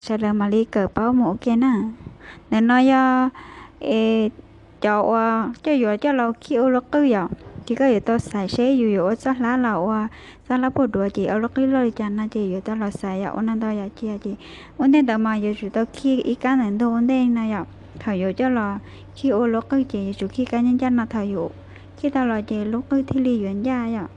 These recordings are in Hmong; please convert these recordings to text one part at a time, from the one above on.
sawv daws mam li kawm paub mus ua ke na. Ntawm no yog es cov uas coj yuav coj los khi ua lub qwj yom, ces koj yuav tau xaiv seb yus yuav ua txoj hlab los ua txoj hlab puag duav ces ua lub qwj loj li cas no ces yuav tau los xaiv yom. Ua no ntau yom, cia ces ua ntej ntawd mas yuav tsum tau khi ib kab ntawm ntug ua ntej no yom. Thaum yuav coj los khi ua lub qwj ces yuav tsum khi kab ncaj ncaj no, thaum yus khi tau los ces lub qwj thiaj li yuav ncaj yom.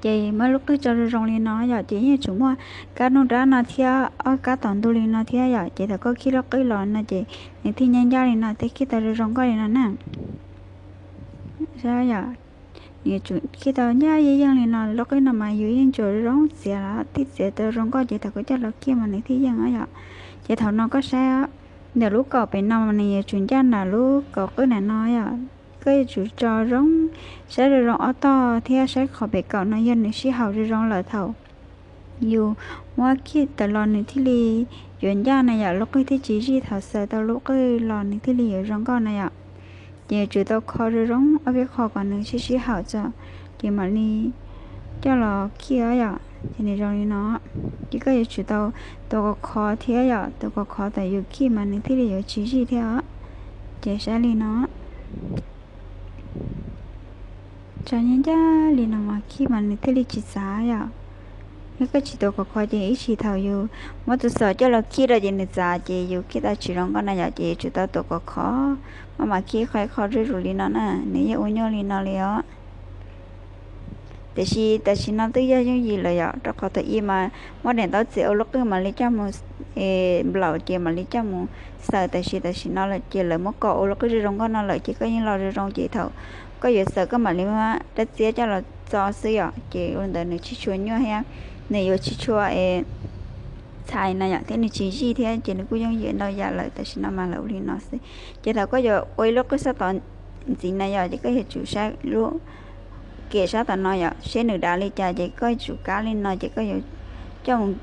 Ces muab lub qwj tso zoo zoo li no yom, ces yeej tsum muaj kab nruab nrab no thiab ob kab tom ntug li no thiab yom. Ces thaum koj khi lub qwj los no ces nws thiaj ncaj ncaj li no thiab khi tau zoo zoo nkauj li no na. Yom, nws yuav tsum khi tau ncaj yeej yeej li no. Lub qwj no mas yus yeej tsuas zoo txiav los thiaj txiav tau zoo nkauj, ces thaum koj coj los khi mas nws thiaj yeej yom. Ces thaum no koj saib ntawm lub kaum pem no mas nws yuav tsum ncaj ntawm lub kaum qwj ntawm no yom. Koj yuav tsum tso zoo, saib zoo zoo ob tog thiab saib qhov pem kaum no yog nws sib haum zoo zoo lawm, thaum yus muab khi tawm los nws thiaj li yuav ncaj na yom, lub qwj thiaj tsis zij, thaum xaws tau lub qwj los nws thiaj li yuav zoo nkauj na yom. Ces yuav tsum tau kho zoo zoo ob peb qho kom nws sib sib haum tso, ces mam li coj los khi yom. Ces nws zoo li no, ces koj yuav tsum tau tua kom khov thiab yom, tua kom khov thaum yus khi mas nws thiaj li yuav tsis zij thiab os. Ces saib li no, tso ncaj ncaj li no mas khi mas nws thiaj li tsis txav yom. Yog koj tsis tua kom khov ces ib tsam thaum yus muab tus xov coj los khi rau ces nws txav ces yus khi tau tsis zoo nkauj na yom. Ces yuav tsum tau tua kom khov, maj mam khi qhov qhov zuj zus li no na, nws yeej ua nyuaj li no li os. Tiam sis tam sim no twb yog yooj yim lawm yom, rau qhov thaum ub mas muab daim ntaub txiav ua lub qwj mam li coj mus nplaum ces mam li coj mus xaws, tiam sis tam sim no lawm ces lawv muab kos ua lub qwj zoo zoo nkauj no lawm ces koj yeej los zoo zoo, ces thaum koj yuav xaws koj mam li muab rab txiab coj los txo xwb yom. Ces ua li ntawd nws tsis tshua nyuaj thiab nws yuav tsis tshua txhais na yom, thiab nws tsis zij thiab ces nws kuj yooj yim ntau yam lawm. Tam sim no mas lawv ua li no xwb. Ces thaum koj yuav ua ib lub qwj sab tod ntxiv na yom, ces koj yuav tsum saib lub kem sab tom no yom, seb nws dav li cas ces koj yuav tsum kab li no ces koj yuav coj mus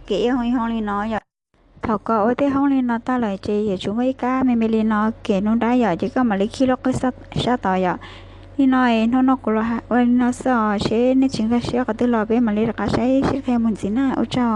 kem ib hoob ib hoob li no yom. Thaum koj ua tej hoob li no tag lawm ces yuav tsum muaj ib kab me me li no kem nruab nrab yom, ces koj mam li khi lub qwj sab tod yom. Li no es hnub no kuv los ua li no xwb os, seb nej tsis nkag siab qhov twg los peb mam li rov qab saib seb qhia mus ntxiv na, ua tsaug.